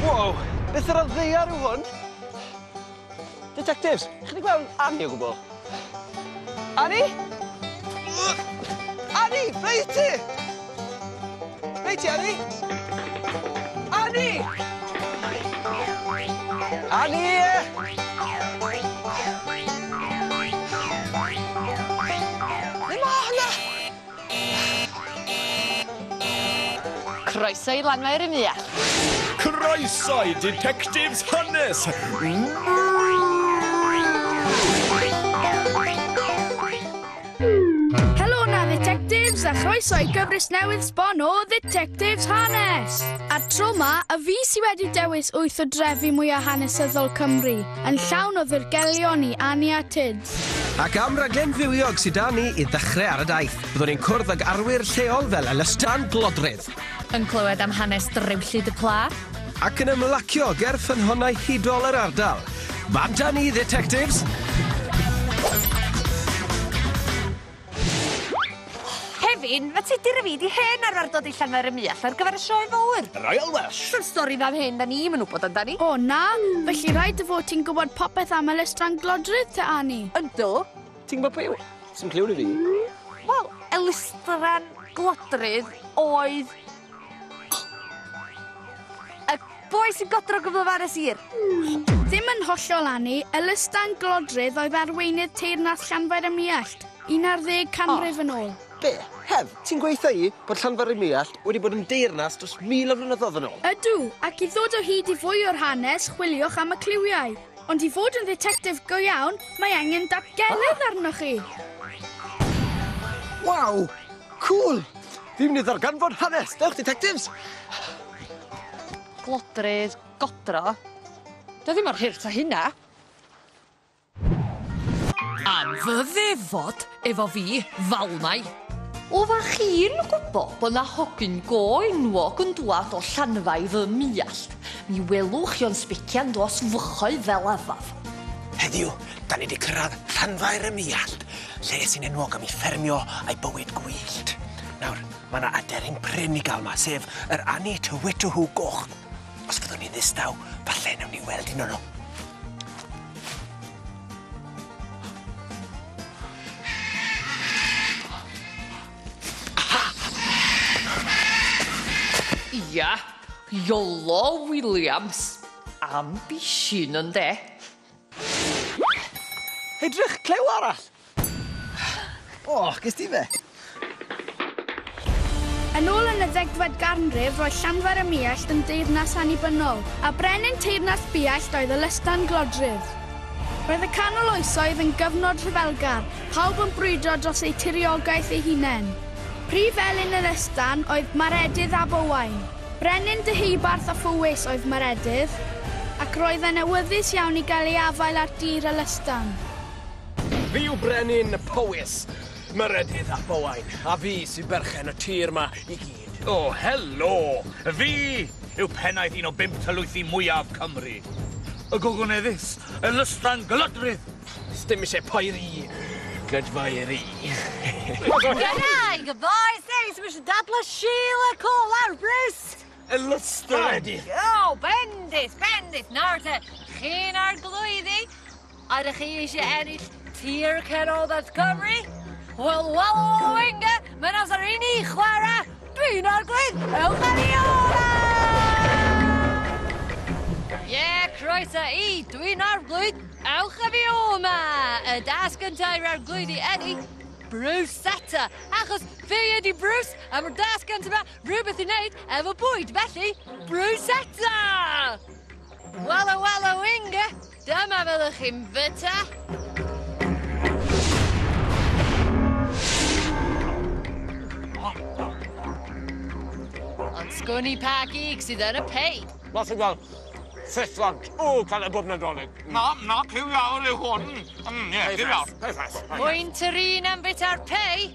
Wow, beth ar y ddaear yw hwn? Detectives, chi 'di gweld Annie o gwbl? Annie? Annie, ble wyt ti? Ble wyt ti, Annie? Annie! Annie! Ble ma' hwnna? Croeso i Lanfair y Muallt. Croeso i Ditectives Hanes! Helo na ddetectives a chroeso i gyfres newydd sbon o Ddetectives Hanes! A'r tro 'ma, y fi sy wedi dewis wyth o drefi mwya hanesyddol Cymru, yn llawn o ddirgelion i Annie a Tids. Ac am raglen fywiog sy 'da ni i ddechrau ar y daith, byddwn ni'n cwrdd ag arwyr lleol fel Elystan Glodrydd. Yn clywed am hanes drewllyd y pla. Ac yn ymlacio ger ffynhonnau hudol yr ardal. Bant â ni, ddetectives! Hefin, ma' Tudur a fi 'di hen arfer dod i Llanfair ym Muallt ar gyfer y sioe fowr. Royal Welsh. Sa'r stori fan hyn 'da ni'm yn wbod amdani. O na, felly rhaid dy fod ti'n gwybod popeth am Elystran Glodrydd te, Annie. Yndw. Ti'n gwybod pwy yw e? Sdim cliw 'da fi. Wel, Elystran Glodrydd oedd y boi sy'n godro gyflafan y sir. Ddim yn hollol, Annie. Elystan Glodrydd oedd arweinydd teyrnas Llanfair ym Muallt, 11 canrif yn ôl. Be? Hef, ti'n gweutha i bod Llanfair ym Muallt wedi bod yn deyrnas dros 1000 o flynyddoedd yn ôl? Ydw, ac i ddod o hyd i fwy o'r hanes, chwiliwch am y cliwiau. Ond i fod yn ddetectif go iawn, mae angen datgelydd arnoch chi. Waw! Cŵl! Fi'n mynd i ddarganfod hanes! Dewch, detectives! Glodrydd, godro. Dio ddim mor hurt â hynna. Am fy ddefod efo fi, Falmai. Oeddach chi'n gwybod bod 'na hogyn go enwog yn dwad o Llanfair ym Muallt? Mi welwch chi o'n sbecian dros fychoedd fel afaf. Heddiw, da ni 'di cyrraedd Llanfair ym Muallt, lle sy'n enwog am ei ffermio a'i bywyd gwyllt. Nawr, mae 'na aderyn prin i gael 'ma, sef yr Ani Tywitwhw Goch. Os fyddwn ni'n ddistaw, falle newn ni weld un o'n nhw. Ia, Iolo Williams. Ambition ynde? Edrych, clew arall! O, ges ti fe? Yn ôl yn y ddegfed ganrif, roedd Llanfair ym Muallt yn deyrnas annibynnol, a brenin teyrnas Buallt oedd Elystan Glodrydd. Roedd y canol oesoedd yn gyfnod rhyfelgar, pawb yn brwydro dros eu tiriogaeth eu hunain. Prif elyn Elystan oedd Maredudd ab Owain. Brenin Deheubarth a Phowys oedd Maredudd, ac roedd e'n awyddus iawn i gael ei afael ar dir Elystan. Fi yw brenin Powys, Maredudd ap Owain, a fi sy'n berchen y tir 'ma i gyd. O, helo! Fi yw pennaeth un o bump tylwythi mwyaf Cymru. Y Gogoneddus, Elystran Glodrydd. Sdim isie poeri, glydfaeri. G'day, boys! Hey, so eisiau dadla Sheila Cole ar Bruce! Elystran! O, bendith, bendith! Nawr te, chi'n arglwyddi? Ydych chi eisiau ennill tir Canolbarth Cymru? Wel, wel, winga, mae'n amser i ni chwarae! Dwi'n arglwydd, ewch â ni o'na! Ie, croeso i, dwi'n arglwydd, ewch â fi o'ma! Y dasg gyntaf i'r arglwyddi ydi Brucetta, achos fi ydi Bruce, a mae'r dasg gyntaf yma rhywbeth i wneud efo bwyd, felly Brucetta! Walla walla winga, dyma fyddwch chi'n byta. Sgwn i pa gig sydd yn y pei. Ma sy'n fel ffesant. O, cael y bob Nadolig. Na, na, cyw iâr yw hwn. Ie, cyw iâr. Pei ffres. Mwyn terrine am bita'r pei,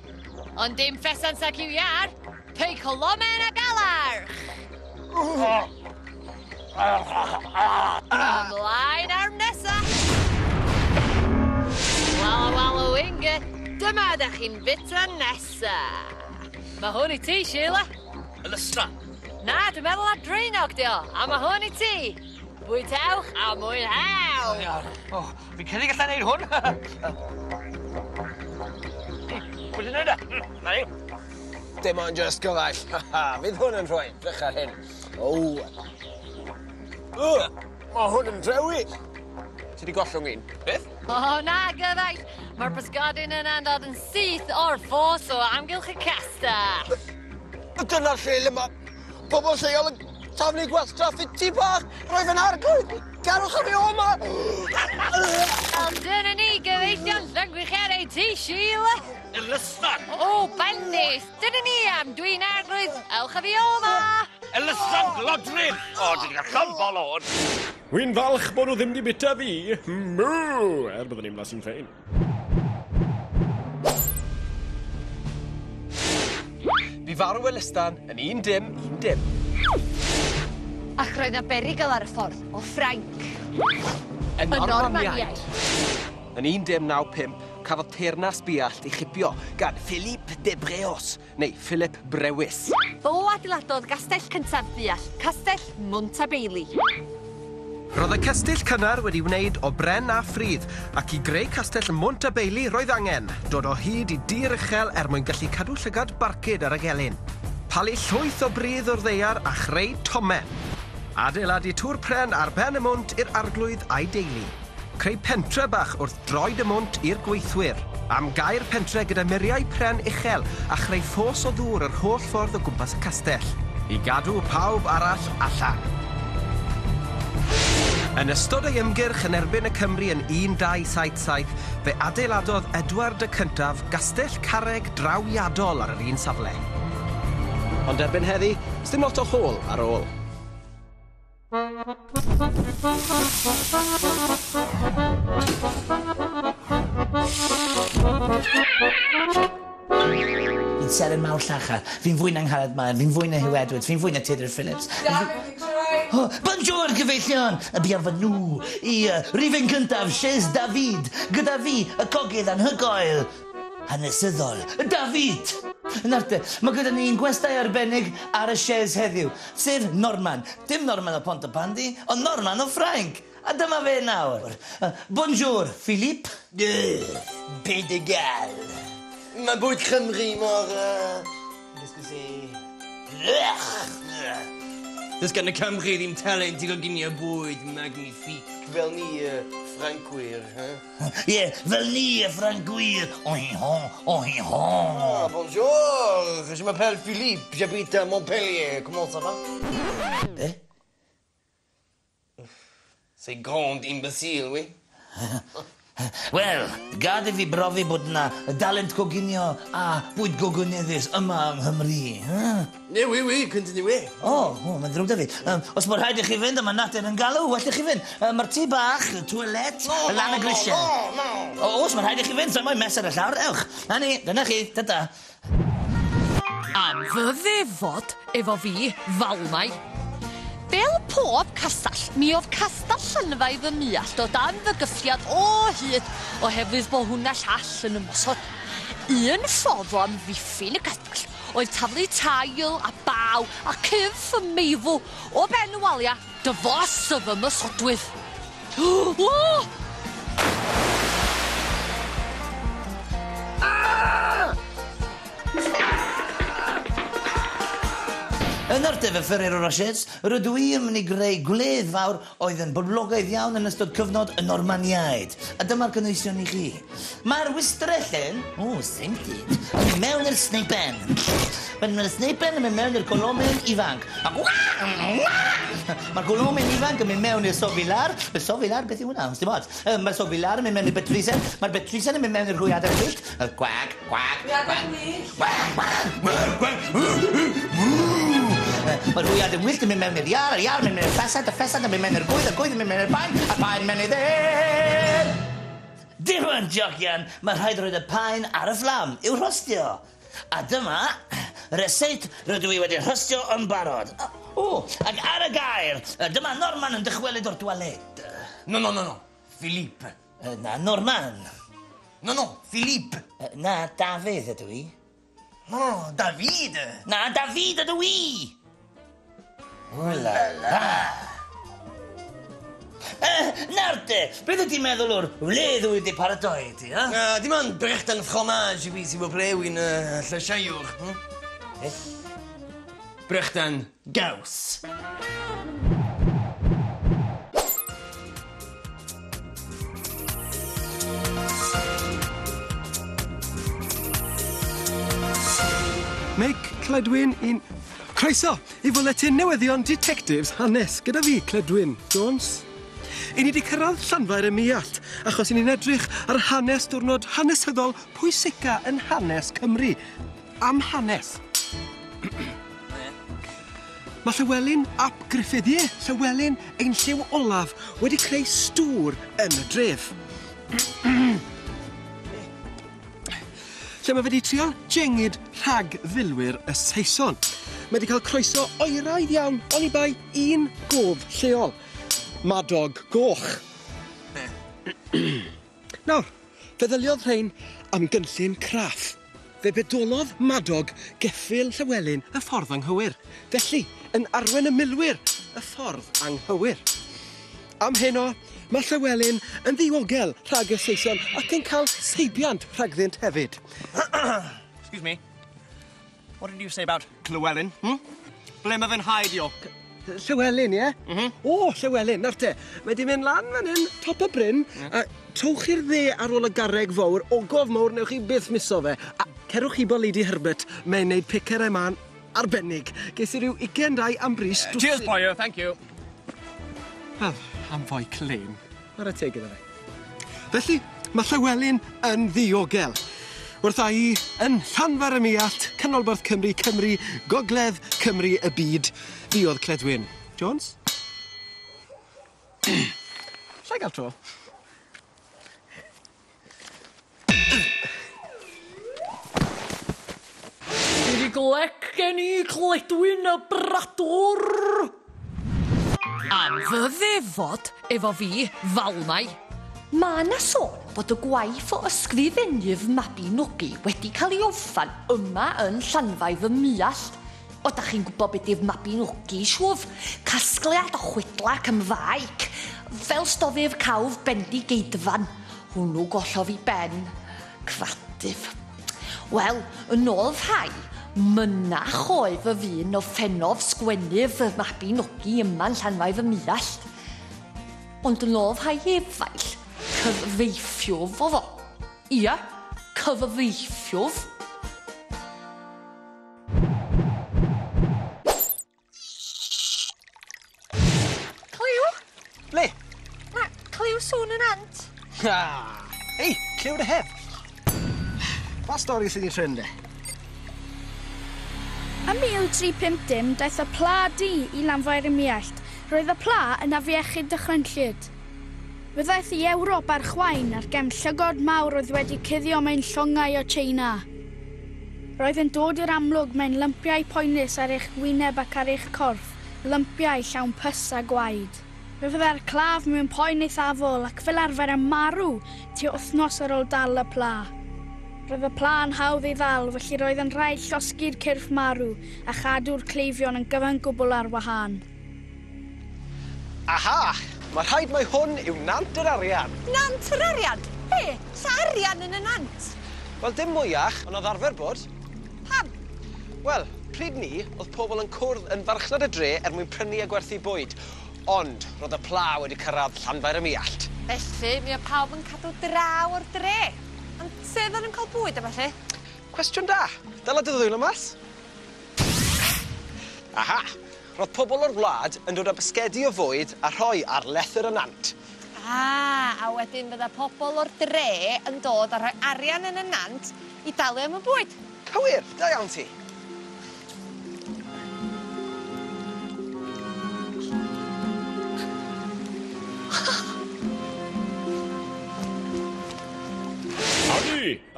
ond dim ffesant a cyw iâr. Pei colomen a galarch. Ymlaen ar nesa. Walla walla winga, dyma da chi'n bita nesa. Mae hwn i ti, Sheila. Elystra. Na, dwi'n meddwl ar draenog di o, a mae hwn i ti. Bwytewch a mwynhewch. O, fi'n credu gallai neud hwn. Wedi neud e? Na ni. Dim ond just gyfaill. Fydd hwn yn rhoi. Drych ar hyn. O. Mae hwn yn drewi. Ti di gollwng un? Beth? O, na, gyfaill. Mae'r pysgodyn yna'n dod yn syth o'r ffos o amgylch y castell. Dyna'r lle le mae pobl lleol yn taflu gwastraff i tŷ bach. Roi fe'n arglwydd. Garwch am i o yma. Ond dyna ni, gyfeillion, llongyfarchiadau i ti, Sheila. Elystan! O, bendith! Dyna ni am dwi'n arglwydd. Ewch â fi o 'ma! Elystan Glodrydd! O, dwi wedi cael llond bol o hwn. Wy'n falch bod nhw ddim wedi bita fi. Moo! Er byddwn i'n blasu'n ffein. Bu farw Elystan yn 1010. Ac roedd 'na berygl ar y ffordd o Ffrainc. Y Normaniaid. Yn 1095, cafodd teyrnas Buallt ei chipio gan Philippe de Breos, neu Philip Brewis. Fo adeiladodd gastell cyntaf Buallt, Castell Mwnt-a-Beili. Roedd y cestyll cynnar wedi wneud o bren a phridd, ac i greu castell Mwnt-a-Beili roedd angen dod o hyd i dir uchel er mwyn gallu cadw llygad barcud ar y gelyn. Palu llwyth o bridd o'r ddaear a chreu tomen. Adeiladu tŵr pren ar ben y mwnt i'r arglwydd a'i deulu. Creu pentre bach wrth droed y mwnt i'r gweithwyr. Am gau'r pentre gyda muriau pren uchel a chreu ffos o ddŵr yr holl ffordd o gwmpas y castell. I gadw pawb arall allan. Yn ystod ei ymgyrch yn erbyn y Cymru yn 1277, fe adeiladodd Edward y Cyntaf gastell carreg drawiadol ar yr un safle. Ond erbyn heddi, sdim lot o hôl ar ôl. Fi'n seren mawr llachar. Fi'n fwy na Angharad Mair, fi'n fwy na Huw Edwards, fi'n fwy na Tudur Phillips. Oh, bonjour, gyfeillion! Y bienvenue i rifyn cyntaf Chez David, gyda fi, y cogydd anhygoel, hanesyddol, David! Nawr te, mae gyda ni un gwestai arbennig ar y chaise heddiw, sef Norman. Dim Norman o Pontypandy, ond Norman o Ffrainc. A dyma fe nawr. Bonjour, Philippe. Pays de Galles. Mae bwyd Cymru mor... Qu'est-ce que c'est? Does gan y Cymru ddim talent i goginio bwyd magnifique fel ni Ffrancwyr, hein? Ie, fel ni y Ffrancwyr. O hi ho, o hi ho. Ah, bonjour, je m'appelle Philippe, j'habite à Montpellier. Comment ça va? Eh? C'est grand imbécile, oui. Wel, gad i fi brofi bod yna dalent coginio a bwyd gogoneddus yma yng Nghymru. Hein? Ie, oui, oui, continuez. O, o, mae'n ddrwg da fi. Os mae rhaid i chi fynd, a mae natur yn galw, well i chi fynd. Mae'r tŷ bach, y toilet, No, y lan no, y grisiau. no, no. O, os mae rhaid i chi fynd, so mae'n mess ar y llawr, ewch. Na ni, dyna chi, ta-ta. Am fy ddefod efo fi, Falmai. Fel pob castell, mi oedd castell Llanfair ym Muallt o dan fygythiad o hyd oherwydd bod hwnna llall yn ymosod. Un ffordd o amddiffyn y castell oedd taflu tail a baw a cyff y meifl o ben y walia dyfos y fy ymosodwydd. O! Yn ar gyfer Ferrero Rochers, rydw i yn mynd i greu gwledd fawr oedd yn boblogaidd iawn yn ystod cyfnod y Normaniaid. A dyma'r cynhwysion i chi. Mae'r wistrellen, o, scented, yn mynd mewn i'r sneipen. Mae'r sneipen yn mynd mewn i'r colomen ifanc. Ac mae'r colomen ifanc yn mynd mewn i'r sofilar. Y sofilar, beth yw hwnna? Dim ots. Mae'r sofilar yn mynd mewn i'r betrisen. Mae'r betrisen yn mynd mewn i'r hwyaden gwyllt. Gwag, gwag, gwag. Gwag, gwag, gwag, gwag. Mae'r hwyad yn wyllt yn mynd mewn i'r iar, a'r iar yn mynd mewn i'r ffesant, y ffesant yn mynd mewn i'r gwydd, y gwydd yn mynd mewn i'r paen, a'r paen mewn i dde. Dim ond jocian, mae rhaid rhoi y paen ar y fflam i'w rhostio. A dyma reseit rydw i wedi rhostio yn barod. O, ac ar y gair, dyma Norman yn dychwelyd o'r toilet. No, no, no, no. Philippe. Na, Norman. No, no, Philippe. Na, Dafydd ydw i. No, no, no, David. Na, David ydw i! O la la! Nawr te, beth wyt ti'n meddwl o'r wledd wyt wedi paratoi ti, ha? Dim ond brechdan fromage i fi sy'n bod ble wy'n llysieuwr. Beth? Brechdan gaws. Meic Cledwyn in... Croeso i fwletin newyddion Detectives Hanes gyda fi, Cledwyn Jones. I ni wedi cyrraedd Llanfair ym Muallt, achos i ni'n edrych ar hanes diwrnod hanesyddol pwysica yn hanes Cymru. Am hanes. Mae Llywelyn ap Gruffydd, ie, Llywelyn ein lliw olaf, wedi creu stŵr yn y dref. Lle mae fe wedi trial jengid rhag filwyr y Saeson. Mae wedi cael croeso oeraidd iawn, oni bai un gof lleol. Madog Goch. Nawr, feddyliodd rhain am gynllun craff. Fe bedolodd Madog geffyl Llywelyn y ffordd anghywir. Felly, yn arwen y milwyr y ffordd anghywir. Am heno, mae Llywelyn yn ddiogel rhag y Saeson ac yn cael seibiant rhagddynt hefyd. Excuse me. What did you say about Llywelyn? Hmm? Ble mae fe'n heidio? Llywelyn, ie? O, Llywelyn, nawr te. Mae di mynd lan fan hyn, top y bryn, a trowch i'r dde ar ôl y garreg fawr, ogof mawr, newch chi byth miso fe. A cerwch i bo Lady Herbert, mae'n neud picer e man arbennig. Ges i ryw 22 am bris. Cheers, boyo, thank you. Wel, am foi clên. Ar y teg iddo fe. Felly, mae Llywelyn yn ddiogel. Wrtha i yn Llanfair ym Muallt, Canolbarth Cymru, Cymru, Gogledd Cymru y byd, fi oedd Cledwyn. Jones? Llai gael tro? Dwi 'di glec gen i Cledwyn y Bradwr! Am fy ddefod efo fi, Falmai. Mae 'na sôn bod y gwaith o ysgrifennu'r Mabinogi wedi cael ei orffen yma yn Llanfair fy Muallt. O, da chi'n gwybod beth yw'r Mabinogi, siŵr? Casgliad o chwedla Cymraeg, fel stoddi'r cawf Bendigeidfran. Hwnnw gollodd i ben. Cradur. Wel, yn ôl rhai, mynach oedd y ddyn o ffenodd sgwennu'r Mabinogi yma yn Llanfair fy Muallt. Ond yn ôl rhai eraill, cyfreithiwr oedd o. Ia, cyfreithiwr. Cliw? Ble? Na, cliw sŵn yn ant. Ha! Ei, cliw dy hef. Pa stori sydd i'n trend e? Ym 1350, daeth y pla du i Lanfair ym Muallt. Roedd y pla yn afiechyd dychrynllyd. Fe ddaeth i Ewrop ar chwain ar gefn llygod mawr oedd wedi cuddio mewn llongau o China. Roedd yn dod i'r amlwg mewn lympiau poenus ar eich wyneb ac ar eich corff, lympiau llawn pys a gwaed. Fe fyddai'r claf mewn poen eithafol ac fel arfer yn marw tua wythnos ar ôl dal y pla. Roedd y pla yn hawdd ei ddal, felly roedd yn rhaid llosgi'r cyrff marw a chadw'r cleifion yn gyfan gwbl ar wahân. Aha! Mae rhaid mai hwn yw Nant yr Arian. Nant yr Arian? Be? Sa arian yn y nant? Wel, dim mwyach, ond oedd arfer bod. Pam? Wel, pryd ni, oedd pobl yn cwrdd yn farchnad y dre er mwyn prynu a gwerthu bwyd. Ond, roedd y pla wedi cyrraedd Llanfair ym Muallt. Felly, mi oedd pawb yn cadw draw o'r dre. Ond sut oedden nhw'n cael bwyd a ballu? Cwestiwn da. Dala dy ddwylo mas. Aha! Roedd pobl o'r wlad yn dod â basgedi o fwyd a rhoi ar lethr y nant. Ah, a wedyn fydda pobl o'r dre yn dod a rhoi arian yn y nant i dalu am y bwyd. Cywir, da iawn ti.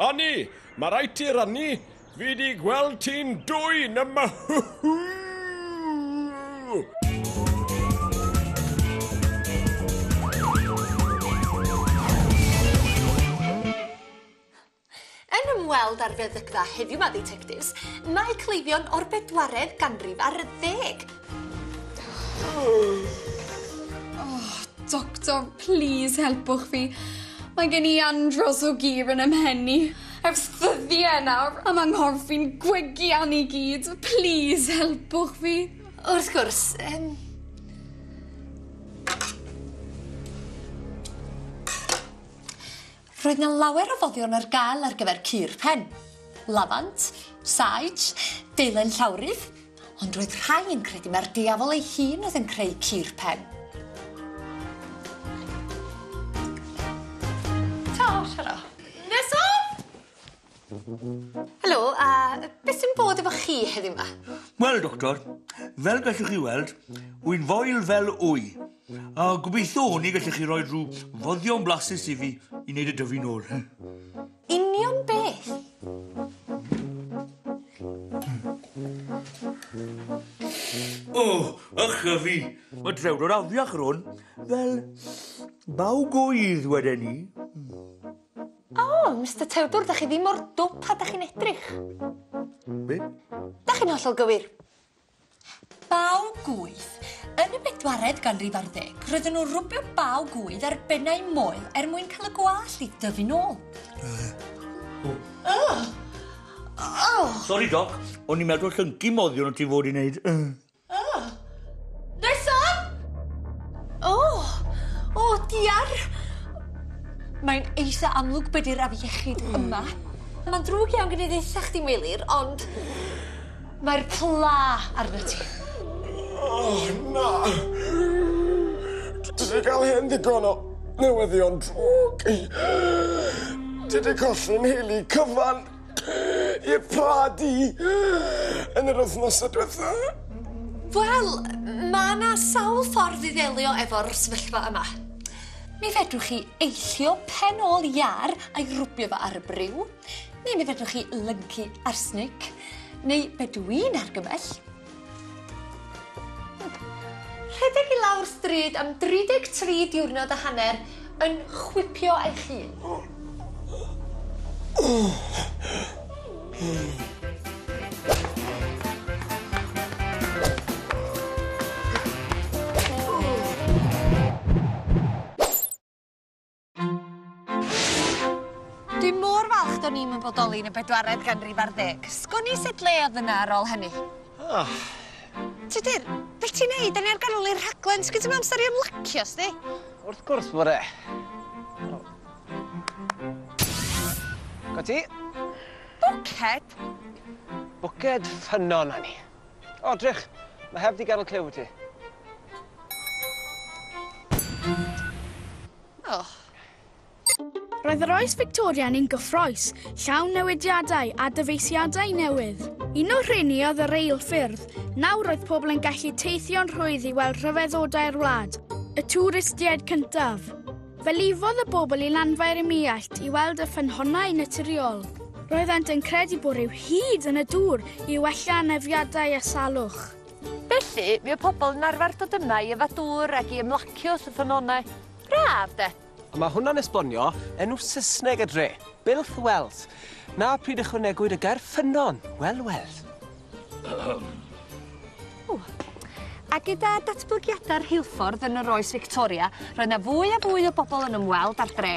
Ani, mae rhaid ti rannu. Fi di gweld ti'n dwyn yma. Yn ymweld â'r feddygfa heddiw 'ma, ditectifs, mae cleifion o'r bedwaredd ganrif ar ddeg. Oh, doctor, please helpwch fi. Mae gen i andros o gur yn 'y mhen i. Ers ddyddiau nawr, a mae 'nghorff fi'n gwegian i gyd. Please helpwch fi. Wrth gwrs, yym... Roedd 'na lawer o foddion ar gael ar gyfer cur pen. Lafant, sage, deilen llawrydd, ond roedd rhai yn credu mai'r diafol ei hun oedd yn creu cur pen. Ta, Siaro. Nesaf! Helo, a beth sy'n bod efo chi heddiw 'ma? Wel, doctor, fel gallwch chi weld, wy'n foel fel wy. A gobeithio o'n i gallech chi roi rhyw foddion blasus i fi i wneud y dyfu nôl. Union beth? O, ych a fi! Mae drewdod afiach ar hwn, fel baw gwydd weden i. O, Mister Tewdwr, da chi ddim mor dwp a da chi'n edrych. Be? Da chi'n hollol gywir. Baw gwydd. Yn y bedwaredd ganrif ar ddeg, roedden nhw'n rwbio baw gwydd ar bennau moel er mwyn cael y gwallt i dyfu nôl. Oh. Oh. Sori, Doc, o'n i'n meddwl llyncu moddion o ti fod i wneud. Oh. Nesaf! O! O, diar! Mae'n eitha amlwg be di'r afiechyd yma. Mae'n ddrwg iawn gen i ddeutha chdi, Meilir, ond mae'r pla arno ti. O, na! Dwi 'di cael hen ddigon o newyddion drwg. Dwi 'di colli 'nheulu cyfan i'r pla du yn yr wythnosau diwetha. Wel, mae 'na sawl ffordd i ddelio efo'r sefyllfa yma. Mi fedrwch chi eillio pen ôl iâr a'i rwbio fo ar y briw, neu mi fedrwch chi lyncu arsenic, neu be dwi'n argymell, rhedeg i lawr stryd am 33 diwrnod a hanner yn chwipio eich hun. Dwi mor falch do'n i'm yn bodoli yn y bedwaredd ganrif ar ddeg. Sgwn i sut le oedd yna ar ôl hynny. Oh. Tudur, be ti'n neud? Da ni ar ganol i'r rhaglen. Sgyn ti'm amser i ymlacio, sdi? Wrth gwrs bod e. Go ti? Bwced? Bwced ffynnon, Annie. O, drych, mae heb di gadael clyw i ti. Oh. Roedd yr oes Victorian yn gyffrous, llawn newidiadau a dyfeisiadau newydd. Un o'r rheini oedd y reilffyrdd. Nawr roedd pobl yn gallu teithio'n rhwydd i weld rhyfeddodau'r wlad, y twristiaid cyntaf. Fe lifodd y bobl i Lanfair y Muallt i weld y ffynhonnau naturiol. Roeddent yn credu bod rhyw hud yn y dŵr i wella anafiadau a salwch. Felly, mi oedd pobl yn arfer dod yma i yfed dŵr ac i ymlacio wrth y ffynhonnau. Braf, de? A mae hwnna'n esbonio enw Saesneg y dre, Builth Wells. Na pryd ychwanegwyd y gair ffynnon, wel wel. O. A gyda datblygiadau'r rheilffordd yn yr oes Victoria, roedd 'na fwy a fwy o bobl yn ymweld â'r dre.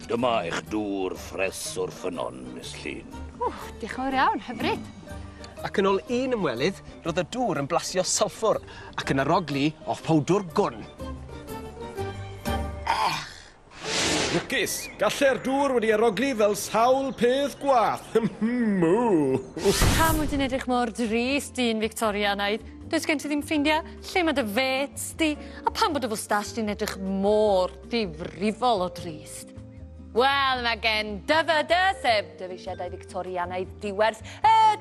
Dyma eich dŵr ffres o'r ffynnon, Miss Llŷn. O, diolch yn fawr iawn, hyfryd. Ac yn ôl un ymwelydd, roedd y dŵr yn blasio sylffwr ac yn arogli o powdwr gwn. Lwcus, gallai'r dŵr wedi arogli fel sawl peth gwath. Mw! Pam wyt ti'n edrych mor drist, dyn Victorianaidd? Does gen ti ddim ffrindiau? Lle mae dy fêts di? A pam bod dy fwstas di'n edrych mor difrifol o drist? Wel, mae gen DVD, sef dyfeisiadau Victorianaidd diwerth,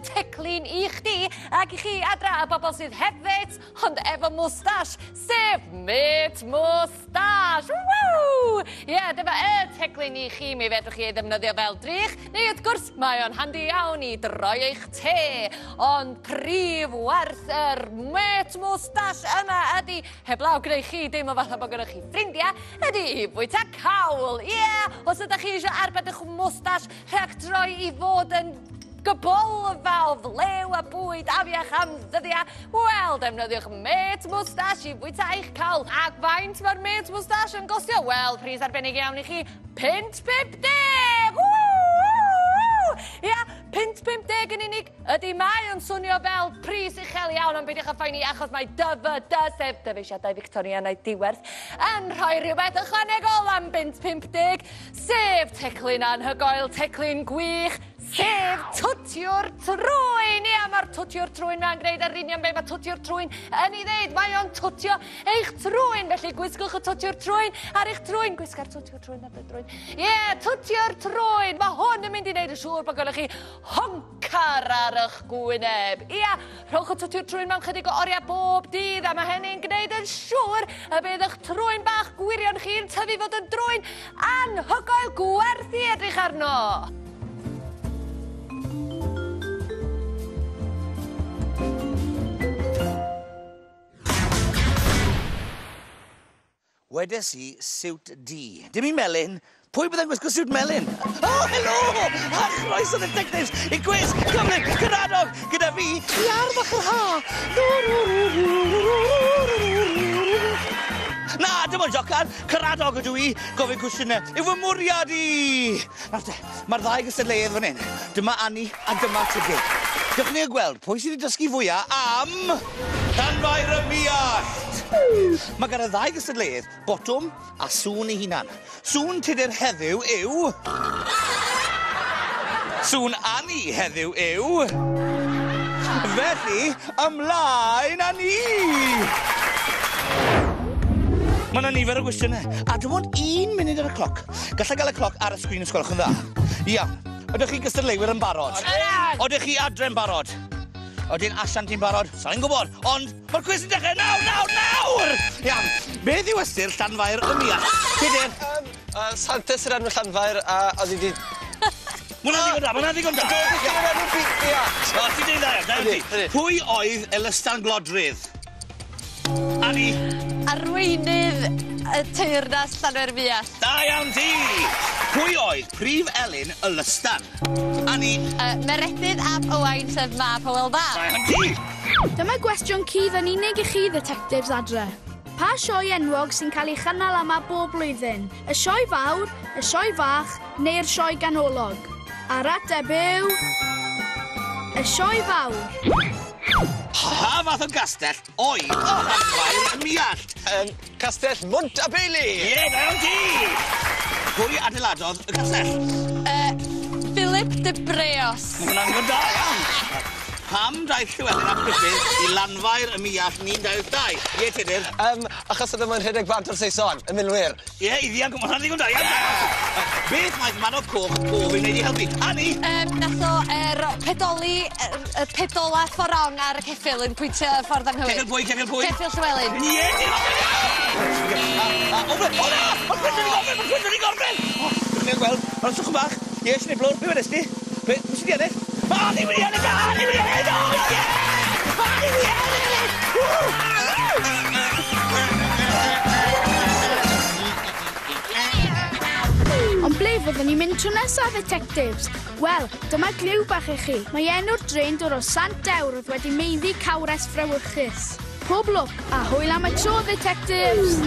teclyn i chdi ac i chi adra y bobl sydd heb fêts ond efo mwstash, sef Mêt Mwstash! Woo! Ie, yeah, dyma y teclyn i chi, mi fedrwch chi ei ddefnyddio fel drych, neu wrth gwrs mae o'n handi iawn i droi eich te. Ond prif werth yr Mêt Mwstash yma ydy, heblaw gwneud chi deimlo fatha bod gennych chi ffrindiau, ydy i fwyta cawl. Ie, yeah, os ydych chi eisiau arbed eich mwstash rhag droi i fod yn gybolfa o flew a bwyd afiach am ddyddiau, wel, defnyddiwch Mêt Mwstash i fwyta eich cawl. Ac faint mae'r Mêt Mwstash yn gostio? Wel, pris arbennig iawn i chi, £5.50! Ia, £5.50 yn unig. Ydy, mae o'n swnio fel pris uchel iawn, ond beidiwch â phoeni achos mae DVD, sef dyfeisiadau Victorianaidd diwerth, yn rhoi rhywbeth ychwanegol am £5.50, sef teclyn anhygoel, teclyn gwych, sef twtiwr trwyn. Ia, mae'r twtiwr trwyn ma'n gwneud yr union be mae twtiwr trwyn yn ei ddeud. Mae o'n twtio eich trwyn, felly gwisgwch y twtiwr trwyn ar eich trwyn. Gwisga'r twtiwr trwyn ar dy drwyn. Ie, twtiwr trwyn. Mae hwn yn mynd i wneud yn siŵr bod gennych chi honcar ar eich gwyneb. Ia, rhowch y twtiwr trwyn mewn chydig o oriau bob dydd, a mae hynny'n gwneud yn siŵr y bydd eich trwyn bach gwirion chi'n tyfu fod yn drwyn anhygoel gwerth i edrych arno. Wedes i siwt du. Dim un melyn. Pwy byddai'n gwisgo siwt melyn? Oh, helo! A chroeso detectives i gwis Cymru Caradog gyda fi, Iar Fach yr Ha. Na, dim ond jocan, Caradog ydw i, gofyn cwestiynau. Yw fy mwriad i! Nawr te, mae'r ddau gystadleuedd fan hyn. Dyma Annie a dyma Tudur. Dewch ni a gweld pwy sydd wedi dysgu fwyaf am Llanfair y Muallt. Mae gan y ddau gystadleuedd botwm a sŵn ei hunan. Sŵn Tudur heddiw yw... Sŵn Annie heddiw yw... Felly, ymlaen â ni! Mae yna nifer o gwestiynau, a dim ond 1 munud ar y cloc. Gallai gael y cloc ar y sgrin os gwelwch yn dda. Iawn, ydych chi gystadleuwyr yn barod? Ydych chi adre'n barod? Oedyn asiant i'n barod? Sa i'n gwybod, ond mae'r cwis yn dechrau nawr, nawr, nawr! Iawn, beth yw ystyr Llanfair y Muallt? Tudur? Santes yr enw Llanfair, a oedd hi di... Mae hwnna'n ddigon da, mae hwnna'n ddigon da. O, ti'n dweud dda, da iawn ti. Pwy oedd Elystan Glodrydd? Annie? Arweinydd y teyrnas Llanfair Muallt. Da iawn ti! Pwy oedd prif elyn Elystan? Annie? Meredydd ap Owain, sef mab Hywel Dda. Da iawn ti! Dyma gwestiwn cudd yn unig i chi, detectives adre. Pa sioe enwog sy'n cael ei chynnal yma bob blwyddyn? Y sioe fawr, y sioe fach, neu'r sioe ganolog? A'r ateb yw... Y sioe fawr. Pa fath o gastell oedd Llanfair y Muallt? Castell Mwnt a Beili! Ie, da iawn ti! Pwy adeiladodd y castell? Philip de Breos. Mae hwnna'n ddigon da iawn. Pam daeth Llywelyn ap Gruffydd i Lanfair y Muallt 1922? Ie, Tudur? Achos oedd yma'n rhedeg bant o'r Saeson, y milwyr. Ie, i ddianc, mae hwnna'n ddigon da iawn. Beth wnaeth Manog Coch gofyn wneud i helpu? Annie? Nath o pedoli y pedola fforong ar y ceffyl yn pwyntio y ffordd anghywir. Ceffyl pwy, ceffyl pwy? Ceffyl Llywelyn. Ie, ti'n O, o na! Mae'r cwestiwn i gorffen, mae'r cwestiwn i gorffen! Dewch ni gweld, mae'n swch bach. Ie, Sinead Blwr, be wedest ti? Be, pwy sydd wedi ennill? A, ni wedi ennill! A, ni wedi ennill! O, ie! A, ni wedi ennill! Woo! Ond ble fyddwn ni'n mynd tro nesaf, detectives? Wel, dyma gliw bach i chi. Mae enw'r dre'n dod o Sant Dewr oedd wedi meiddi cawres frawychus. Pob lwc a hwyl am y tro, detectives!